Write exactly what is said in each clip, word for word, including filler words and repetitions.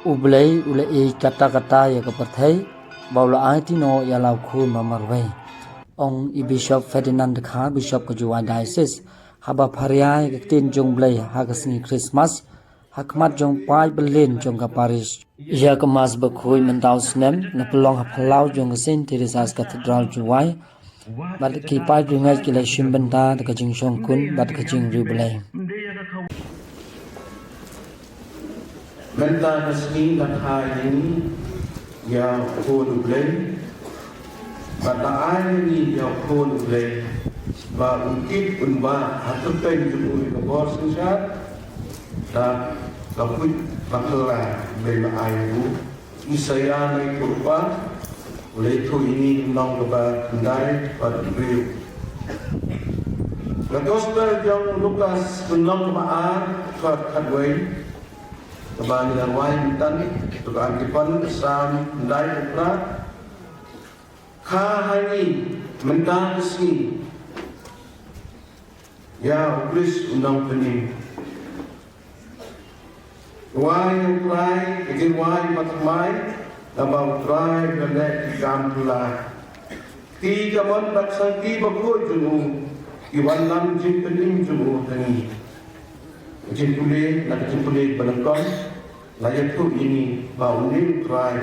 U Blei u la ïeit katta katta ïa ka pyrthei, ba u la aiti noh ïa la u khun ba marwei. Ong i Bishop Ferdinand Dkhar, Bishop ka Jowai Diocese, haba pharia ïa ka ktien jong u Blei ha ka sngi Christmas, ha khmat jong paid bylliñ jong ka parish. Ïa ka Mass bakhuid mynta u snem, la pynlong ha phyllaw jong ka Saint Teresa's Cathedral Jowai, bad ki paid bangeit ki la shim bynta da ka jingshongkun bad ka jingriewblei. Mynta ka sngi la kha ïa ngi ïa u Khun u Blei, bad la ai ïa ngi ïa u Khun u Blei, ba un kit un bah ha tyrpeng jong u ïa ka bor synshar, da ka put bakla Blei la ai u. Isaïah na i purba, u la ïathuh ïa ngi lynnong kaba khyndai bad kaba hynriew. Ka Gospel jong u Lukas lynnong kaba ar, dkhot khatwei, kaba ngi la rwai mynta, to ka Archipel, ka Salm khyndai, dkhot phra. Kha ha ngi mynta ka sngi ïa u Khrist u Nongpynim. Wai ïa u Trai, ka jingwai bathymmai, naba u Trai u la leh ki kam phylla. Kti kamon bad ka sangti bakhuid jong u ki wanlam jingpynim jong u ha ngi. Ka jingpule, na ka jingpule ba nyngkong, la ïathuh ïa ngi ba une u Trai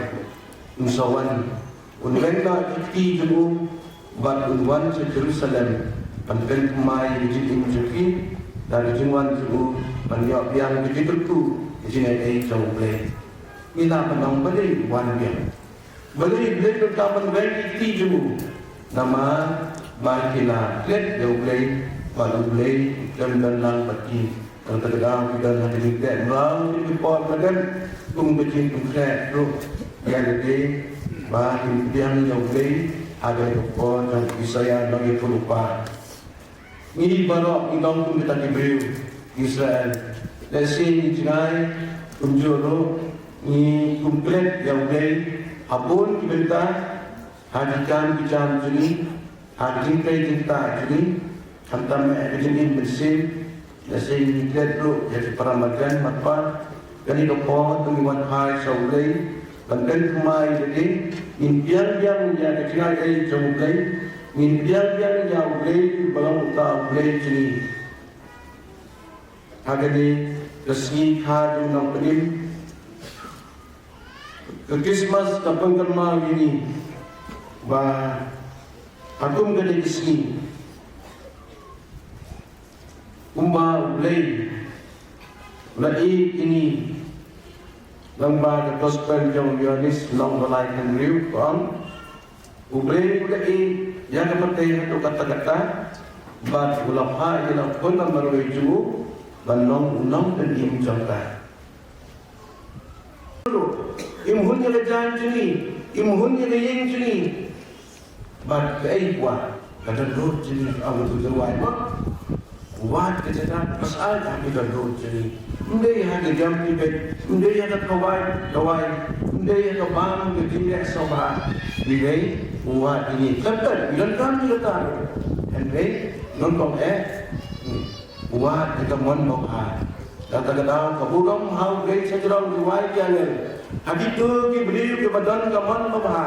un sa wan. Un weng na ki kti jong u, bad un wan sha Jerusalem, ban pynthymmai ïa ka jingim jong ki, da ka jingwan jong u, ban ïoh biang ka jingkyrkhu, ka jingaiei jong U Blei. Ngi lah ban ong balei u wan biang. Balei, balei u donkam ban weng ki kti jong u. Namar ba ki la klet ïa U Blei, bad U Blei u khlem don lang bad ki. Kata ka daw ki don ha ka jingteh mraw ki por ka don kum ka jingpynkhreh ruh ïa lade ba kin pdiang ïa U Blei ha kane ka por jong u Isaïah nongïathuhlypa. Ngi baroh ngi long kum kita ki briew Israel. Lehse ngi jngai kumjuh ruh, ngi kum klet ïa U Blei ha bun ki bynta, ha ki kam ki jam jong ngi, ha ki jingtrei jingktah jong ngi, khamtam eh ha ka jingim mynsiem, lehse ngi klet ruh ïa ki para marjan marpa. Kane ka por to ngi wan phai sha U Blei ban pynthymmai ïa lade, ngin pdiang biang ïa ka jingaiei jong U Blei, ngin pdiang biang ïa U Blei uba long uta U Blei jong ngi. Ha kane ka sngi kha jong u Nongpynim, ka Krismas ka pynkynmaw ïa ngi ba ha kum kane ka sngi, kumba U Blei u la ïeit ïa ngi, lyngba ka Gospel jong u Ïoannis lynnong ba lai khathynriew ka ong, U Blei u la ïeit ïa ka pyrthei haduh katta katta, bad u la phah ïa la u Khun ba marwei jong u ban long u Nongpynim jong ka. Im hun ïa ka jaiñ jong ngi, im hun ïa ka ïing jong ngi. Bad kaei kwah ka dohnud jong ngi, ong u Trai, wat ka jaka ba sah ha ka dohnud jong ngi. Ym dei ha ka jam ki beit, ym dei ha ka khawai dawai, ym dei ha ka bam ka jingleh sngewbha. Ym dei, wat ïa ngi khlem pyndonkam ïa kata. Hynrei nyngkong eh, wat ïa ka mon babha. Kata ka daw ka burom ha U Blei sha jrong ki wai ki angel, ha kito ki briew kiba don ka mon babha.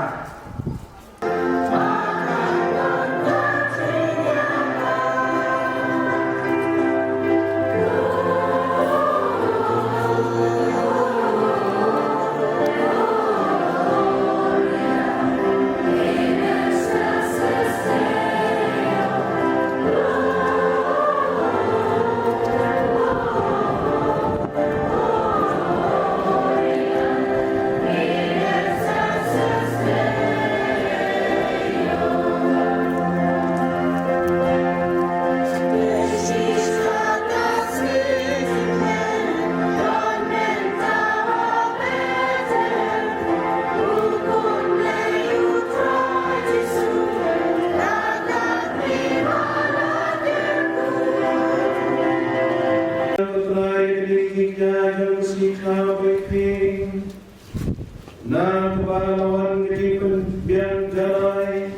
Na kaba la wan ka jingpynbiang jalai,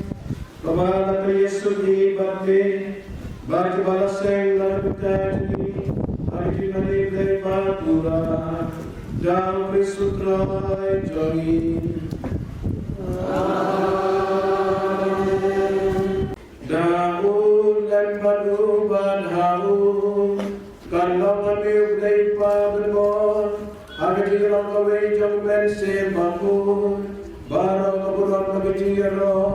kaba la kyrïasuk ïa ngi bad phi, bad kaba la seng na ka bynta jong ngi ha ka jingmane Blei ba pura. Da u Khrist u Trai jong ngi. Amen. Da u lem bad u bad ha u, kan long ha me u Blei Kpa Barim, ha ka jinglong kawei jong U Mynsiem Bakhuid, baroh ka burom bad ka jingïaroh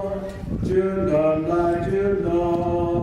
junom la junom.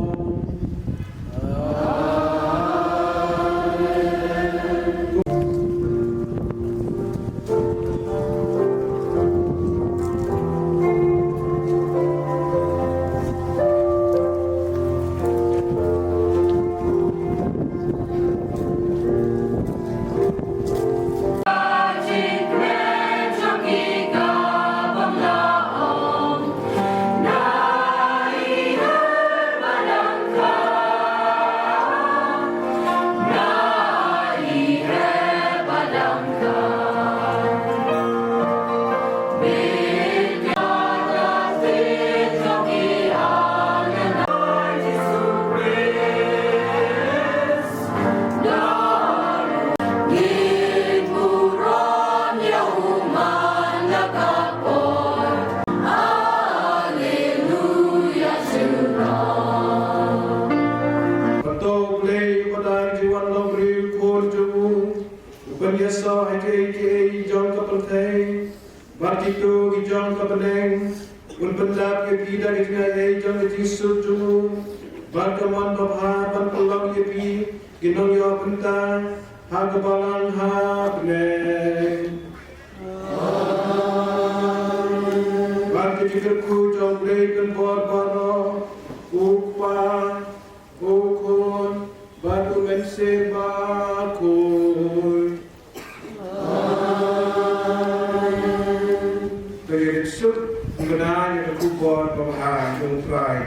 Hato U Blei uba dang ju wan long briew, Khun jong u, u pynïasoh ha kiei kiei jong ka pyrthei, bad kito ki jong ka bneng, un pyndap ïa phi da ka jingaiei jong ka jingsuk jong u, bad ka mon babha ban pynlong ïa phi ki nongïoh bynta ha ka balang ha bneng. Bad ka jingkyrkhu jong U Blei Pynbor baroh, U Kpa, U Khun, bad U Mynsiem Bakhuid. Amen. To ïa rit suk, ngi bna ïa ka khubor babha jong U Trai.